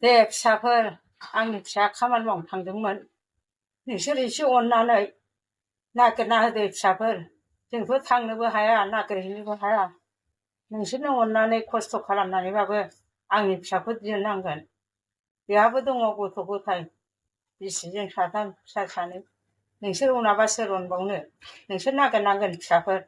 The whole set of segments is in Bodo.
दे फिसाफोर आंनि फिसाया खामानि मावनो थांदोंमोन नोंसोर एसे अननानै नागिरना होदो फिसाफोर जोंथ' थांनोबो हाया नागिरहैनोबो हाया नोंसोरनो अननानै खस्थ' खालामनानैबाबो आंनि फिसाखौ दिहुननांगोन बेहाबो दङ गथ' गथाय बिसिजों साथाम फिसा सानै नोंसोर अनाबा सोर अनबावनो नोंसोर नागिरनांगोन फिसाफोर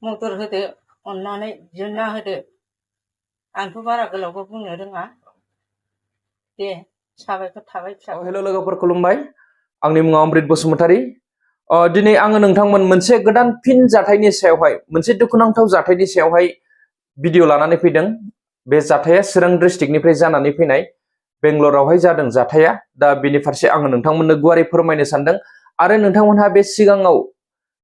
मदद होदो अननानै दिहुनना होदो आंथ' बारा गोलावबो बुंनो रोङा दे साबायखर थाबाय फिसाफोर हेल' लोगोफोर खुलुमबाय आंनि मुङा अमृत बसुमतारी दिनै आङो नोंथांमोन मोनसे गोदान फिन जाथायनि सायावहाय मोनसे दुखुनांथाव जाथायनि सायावहाय भिडिअ लानानै फैदों बे जाथाया चिरां डिस्ट्रिक्टनिफ्राय जानानै फैनाय बेंगलरावहाय जादों जाथाया दा बेनि फारसे आङो नोंथांमोननो गुवारै फोरमायनो सानदों आरो नोंथांमोनहा बे सिगाङाव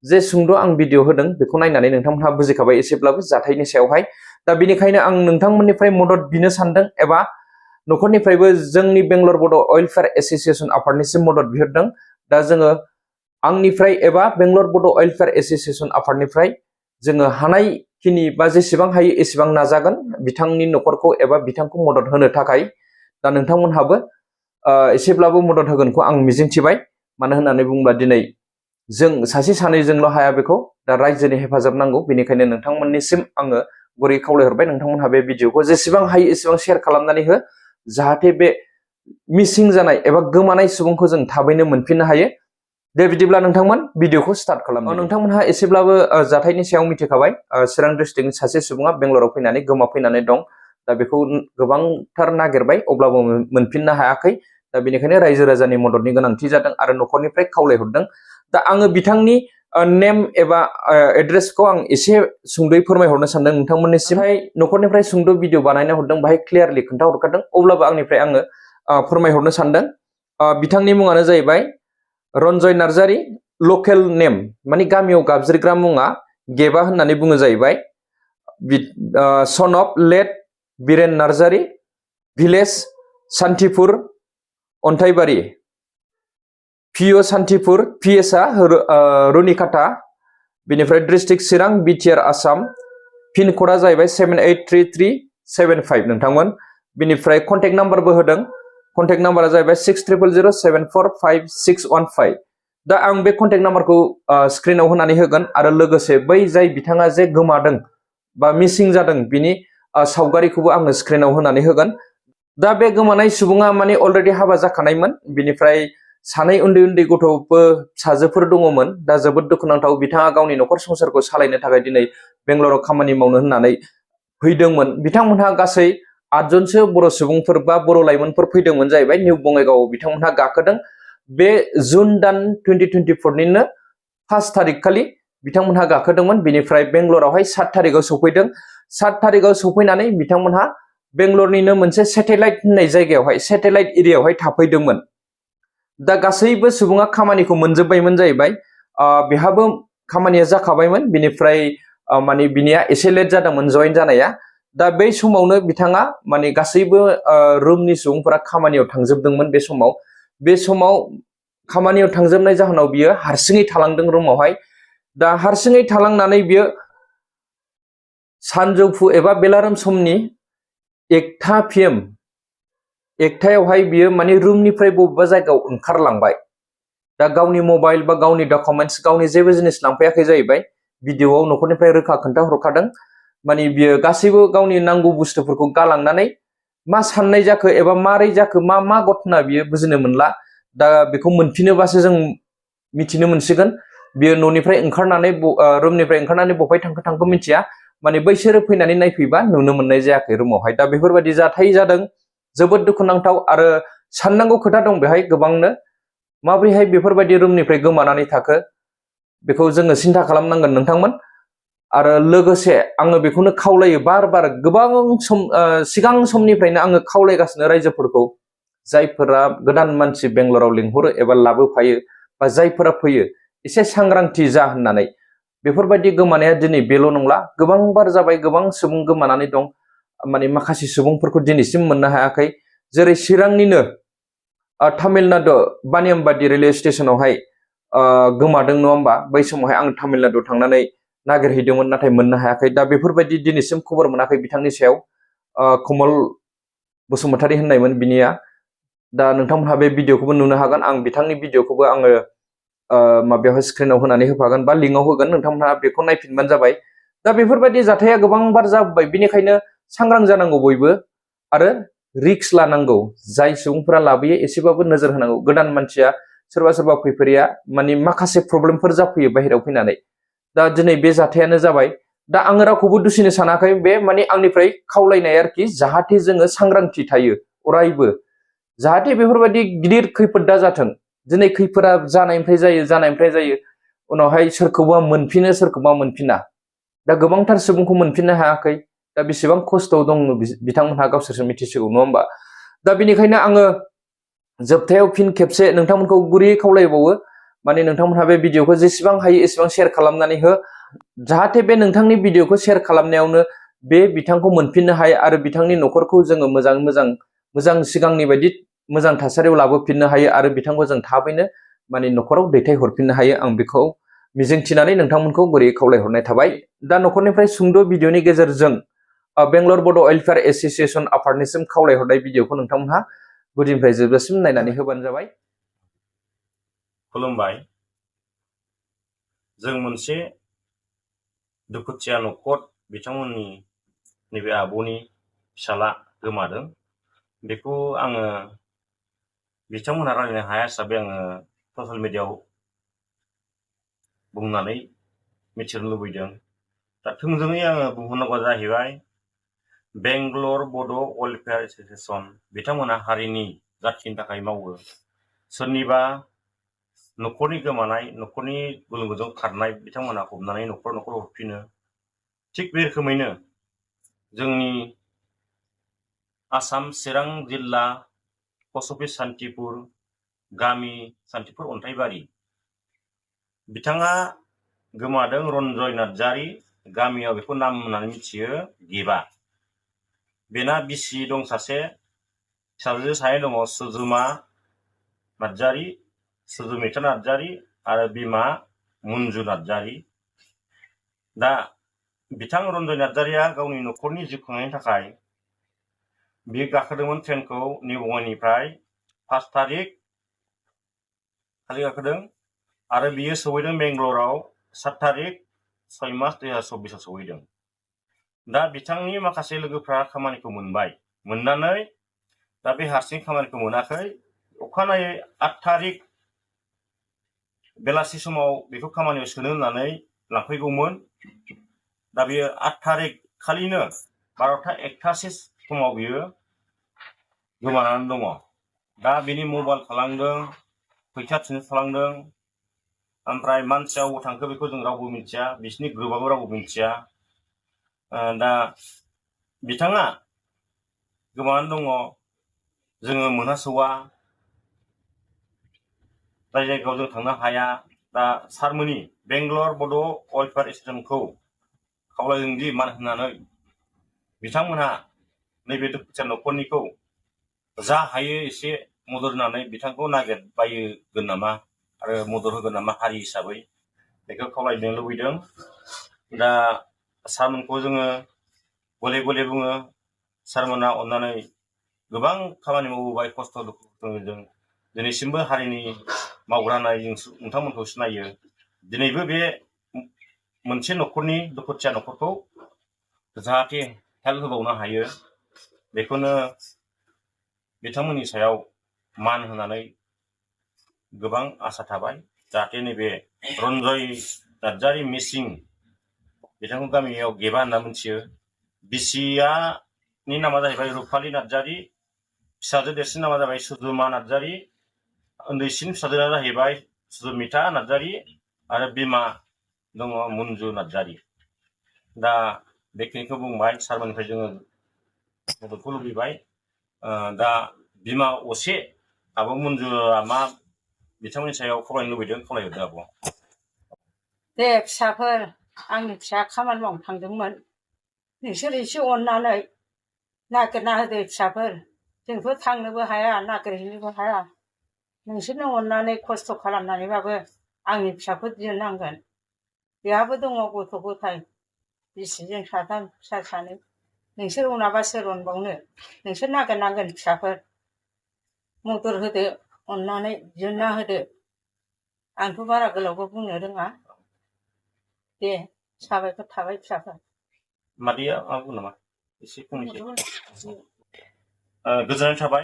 जे सुंद' आं भिडिअ होदों बेखौ नायनानै नोंथांमोनहा बुजिखाबाय एसेब्लाबो जाथायनि सायावहाय दा बेनिखायनो आं नोंथांमोननिफ्राय मदद बिनो सानदों एबा न'खरनिफ्रायबो जोंनि बेंगलर बड' वेलफेयार एस'सिएशन आफादनिसिम मदद बिहरदों दा जोङो आंनिफ्राय एबा बेंगलर बड' वेलफेयार एस'सिएशन आफादनिफ्राय जोङो हानायखिनि बा जेसेबां हायो एसेबां नाजागोन बिथांनि न'खरखौ एबा बिथांखौ मदद होनो थाखाय दा नोंथांमोनहाबो एसेब्लाबो मदद होगोनखौ आं मिजिंथिबाय मानो होननानै बुङोब्ला दिनै जों सासे सानैजोंल' हाया बेखौ दा रायजोनि हेफाजाब नांगौ बेनिखायनो नोंथांमोननिसिम आङो गुरै खावलायहरबाय नोंथांमोनहा बे भिडिअखौ जेसेबां हायो एसेबां शेयार खालामनानै हो जाहाथे बे मिसिं जानाय एबा गोमानाय सुबुंखौ जों थाबैनो मोनफिननो हायो दे बिदिब्ला नोंथांमोन भिडिअखौ स्टार्ट खालामो नोंथांमोनहा एसेब्लाबो जाथायनि सायाव मिथिखाबाय चिरां डिस्ट्रिक्टनि सासे सुबुङा बेंगलराव फैनानै गोमाफैनानै दं दा बेखौ गोबांथार नागिरबाय अब्लाबो मोनफिननो हायाखै दा बेनिखायनो रायजो राजानि मददनि गोनांथि जादों आरो न'खरनिफ्राय खावलायहरदों दा आङो बिथांनि नेम एबा एड्रेसखौ आं एसे सुंद'यै फोरमायहरनो सानदों नोंथांमोननिसिम न'खरनिफ्राय सुंद' भिडिअ बानायना हरदों बाहाय क्लियारलि खोन्थाहरखादों अब्लाबो आंनिफ्राय आङो फोरमायहरनो सानदों बिथांनि मुङानो जाहैबाय रन्जय नार्जारी लकेल नेम माने गामियाव गाबज्रिग्रा मुङा गेबा होननानै बुङो जाहैबाय son of late Biren Narzary village Santipur Anthaibari PO Santipur पिएसआ रुनिकाटा बेनिफ्राय district Chirang BTR Assam PIN क'डा जाहैबाय 783375 नोंथांमोन बिनिफ्राय कन्टेक्ट नाम्बारबो होदों कन्टेक्ट नाम्बारा जाहैबाय 6000745615 दा आं बे कन्टेक्ट नाम्बारखौ स्क्रिनाव होनानै होगोन आरो लोगोसे बै जाय बिथाङा जे गोमादों बा मिसिं जादों बिनि सावगारिखौबो आङो स्क्रिनाव होनानै होगोन दा बे गोमानाय सुबुङा माने अलरेडि हाबा जाखानायमोन बिनिफ्राय सानै उन्दै उन्दै गथ'फोर फिसाजोफोर दङमोन दा जोबोद दुखुनांथाव बिथाङा गावनि न'खर संसारखौ सालायनो थाखाय दिनै बेंगलराव खामानि मावनो होननानै फैदोंमोन बिथांमोनहा गासै 8 जनसो बर' सुबुंफोर बा बर' लाइमोनफोर फैदोंमोन जाहैबाय निउ बङाइगावआव बिथांमोनहा गाखोदों बे जुन दान 2024 निनो 5 थारिख खालि बिथांमोनहा गाखोदोंमोन बिनिफ्राय बेंगलरावहाय 7 थारिखआव सफैदों 7 थारिखआव सफैनानै बिथांमोनहा बेंगलरनिनो मोनसे सेटेलाइट होननाय जायगायावहाय सेटेलाइट एरियायावहाय थाफैदोंमोन दा गासैबो सुबुङा खामानिखौ मोनजोबबायमोन जाहैबाय बेहाबो खामानिया जाखाबायमोन बिनिफ्राय माने बिनिया एसे लेट जादोंमोन जइन जानाया दा बै समावनो बिथाङा माने गासैबो रुमनि सुबुंफोरा खामानियाव थांजोबदोंमोन बे समाव खामानियाव थांजोबनाय जाहोनाव बियो हारसिङै थालांदों रुमावहाय दा हारसिङै थालांनानै बियो सानजौफु एबा बेलारोम समनि 1टा PM एकथायावहाय बियो माने रुमनिफ्राय बबेबा जायगायाव ओंखारलांबाय दा गावनि मबाइल बा गावनि डकुमेन्ट्स गावनि जेबो जिनिस लांफायाखै जाहैबाय भिडिअआव न'खरनिफ्राय रोखा खोन्थाहरखादों माने बियो गासैबो गावनि नांगौ बुस्थुफोरखौ गालांनानै मा साननाय जाखो एबा मारै जाखो मा घटना बियो बुजिनो मोनला दा बेखौ मोनफिनोबासो जों मिथिनो मोनसिगोन बियो न'निफ्राय ओंखारनानै रुमनिफ्राय ओंखारनानै बबेहाय थांखो मिथिया माने बैसोरो फैनानै नायफैबा नुनो मोननाय जायाखै रुमावहाय दा बेफोरबायदि जाथाय जादों जोबोद दुखुनांथाव आरो साननांगौ खोथा दं बेहाय गोबांनो माबोरैहाय बेफोरबायदि रुमनिफ्राय गोमानानै थाखो बेखौ जोङो सिन्था खालामनांगोन नोंथांमोन आरो लोगोसे आङो बेखौनो खावलायो बार गोबां सम सिगां समनिफ्रायनो आङो खावलायगासिनो रायजोफोरखौ जायफोरा गोदान मानसि बेंगलराव लिंहरो एबा लाबोफायो बा जायफोरा फैयो एसे सांग्रांथि जा होननानै बेफोरबायदि गोमानाया दिनै बेल' नंला गोबां बार जाबाय गोबां सुबुं गोमानानै दं माने माखासे सुबुंफोरखौ दिनैसिम मोननो हायाखै जेरै चिरांनिनो तामिलनाडु बानियामबादि रेलवे स्टेशनावहाय गोमादों नङा होमबा बै समावहाय आं तामिलनाडु थांनानै नागिरहैदोंमोन नाथाय मोननो हायाखै दा बेफोरबायदि दिनैसिम खबर मोनाखै बिथांनि सायाव कमल बसुमतारी होननायमोन बिनिया। दा नोंथांमोनहा बे भिडिअखौबो नुनो हागोन। आं बिथांनि भिडिअखौबो आङो माबायावहाय स्क्रिनाव होनानै होफागोन बा लिंकआव होगोन, नोंथांमोनहा बेखौ नायफिनबानो जाबाय। दा बेफोरबायदि जाथाया गोबांबार जाबाय, बेनिखायनो सांग्रां जानांगौ बयबो आरो रिक्स लानांगौ। जाय सुबुंफोरा लाबोयो एसेबाबो नोजोर होनांगौ। गोदान मानसिया सोरबा सोरबा फैफेरिया माने माखासे प्रब्लेमफोर जाफैयो बाहेरायाव फैनानै। दा दिनै बे जाथायानो जाबाय। दा आङो रावखौबो दुसिनो सानाखै, बे माने आंनिफ्राय खावलायनाय आरोखि, जाहाथे जोङो सांग्रांथि थायो अरायबो, जाहाथे बेफोरबायदि गिदिर खैफोद दा जाथों। दिनै खैफोदा जानायनिफ्राय जायो उनावहाय सोरखौबा मोनफिनो सोरखौबा मोनफिना। दा गोबांथार सुबुंखौ मोनफिननो हायाखै। दा बेसेबां खस्थ' दं बिथांमोनहा गावसोरसो मिथिसिगौ, नङा होमबा? दा बेनिखायनो आङो जोबथायाव फिन खेबसे नोंथांमोनखौ गुरैयै खावलायबावो, माने नोंथांमोनहा बे भिडिअखौ जेसेबां हायो एसेबां शेयार खालामनानै हो, जाहाथे बे नोंथांनि भिडिअखौ शेयार खालामनायावनो बे बिथांखौ मोनफिननो हायो आरो बिथांनि न'खरखौ जोङो मोजां सिगांनि बायदि मोजां थासारियाव लाबोफिननो हायो आरो बिथांखौ जों थाबैनो माने न'खराव दैथायहरफिननो हायो। आं बेखौ मिजिंथिनानै नोंथांमोनखौ गुरैयै खावलायहरनाय थाबाय। दा न'खरनिफ्राय सुंद' भिडिअनि गेजेरजों बेंगलर बड' वेलफेयार एस'सिएशन आफादनिसिम खावलायहरनाय भिडिअखौ नोंथांमोनहा गुदिनिफ्राय जोबजासिम नायनानै होबानो जाबाय। खुलुमबाय। जों मोनसे दुखुथिया न'खर, बिथांमोननि नैबे आब'नि फिसाला गोमादों। बेखौ आङो बिथांमोनहा रायलायनो हाया हिसाबै आङो ससियेल मिडियायाव बुंनानै मिथिनो लुबैदों। दा थोंजोङै आङो बुंहरनांगौआ जाहैबाय, बेंगलर बड' वेलफेयार एस'सिएशन बिथांमोनहा हारिनि जाथिनि थाखाय मावो। सोरनिबा न'खरनि गोमानाय, न'खरनि गुलुंगुजों खारनाय बिथांमोनहा हमनानै न'खर हरफिनो। थिग बे रोखोमैनो जोंनि आसाम चिरां जिल्ला पस्ट अफिस सान्तिपुर गामि सान्तिपुर अन्थाइबारि, बिथाङा गोमादों रन्जय नार्जारी। गामियाव बेखौ नाम होननानै मिथियो गेबा। बेना बिसि दं सासे, फिसाजो सानै दङ, सुजुमा नार्जारी, सुजुमिता नार्जारी आरो बिमा मुन्जु नार्जारी। दा बिथां रन्जय नार्जारीया गावनि न'खरनि जिउ खांनायनि थाखाय बियो गाखोदोंमोन ट्रेनखौ निउ बङाइनिफ्राय 5 तारिख खालि गाखोदों आरो बियो सहैदों बेंगलराव 7 तारिख 6 मार्च 2024 सहैदों। दा बिथांनि माखासे लोगोफ्रा खामानिखौ मोननानै दा बे हारसिं खामानिखौ मोनाखै। अखानायै 8 तारिख बेलासि समाव बेखौ खामानियाव सोनो होननानै लांफैगौमोन। दा बेयो 8 तारिख खालिनो 12:01 समाव बियो गोमानानै दङ। दा बिनि मबाइल थालांदों, फैसा थुनो थालांदों, ओमफ्राय मानसिया अबाव थांखो बेखौ जों रावबो मिथिया, बिसिनि ग्रुपआबो रावबो मिथिया। दा बिथाङा गोमानानै दङ, जोङो मोनहासौआ, जाय जायगायाव जों थांनो हाया। दा सारमोननि बेंगलर बड' वेलफेयार एस'सिएशनखौ खावलायदों दि मान होनानै बिथांमोनहा नैबे दुखुथिया न'खरनिखौ जा हायो एसे मदद होनानै बिथांखौ नागिरबायगोन नामा आरो मदद होगोन नामा हारि हिसाबै, बेखौ खावलायनो लुबैदों। दा सारमोनखौ जोङो गले गले बुङो, सारमोना अननानै गोबां खामानि मावबोबाय, खस्थ' दुखुजों दिनैसिमबो हारिनि मावग्रा होननानै जों नोंथांमोनखौ सिनायो। दिनैबो बे मोनसे न'खरनि दुखुथिया न'खरखौ जाहाथे हेल्प होबावनो हायो, बेखौनो बिथांमोननि सायाव मान होनानै गोबां आसा थाबाय। जाहाथे नैबे रन्जय नार्जारी मिसिं, बिथांखौ गामियाव गेबा होनना मिथियो। बिसिनि नामा जाहैबाय रुपाली नार्जारी, फिसाजो देरसिन नामा जाबाय सुजुमा नार्जारी, उन्दैसिन फिसाजोआ जाहैबाय सुजुमिता नार्जारी आरो बिमा दङ मुन्जु नार्जारी। दा बेखिनिखौ बुंबाय, सारमोननिफ्राय जोङो मददखौ लुबैबाय। दा बिमा असे आब' मुन्जुआ मा बिथांमोननि सायाव खावलायनो लुबैदों, खावलायहरदो आब'। दे फिसाफोर, आंनि फिसाया खामानि मावनो थांदोंमोन, नोंसोर एसे अननानै नागिरना होदो फिसाफोर। जोंथ' थांनोबो हाया, नागिरहैनोबो हाया। नोंसोरनो अननानै खस्थ' खालामनानैबाबो आंनि फिसाखौ दिहुननांगोन। बेहाबो दङ गथ' गथाय, बिसिजों 3 फिसा 2। नोंसोर अनाबा सोर अनबावनो नोंसोर नागिरनांगोन फिसाफोर मदद होदो अननानै बिहोना होदो आंथ' बारा गोलावबो बुंनो रोङा दे साबायखर थाबाय फिसाफोर मादैया मा बुङो नामा एसे फंनैसो गोजोननाय थाबाय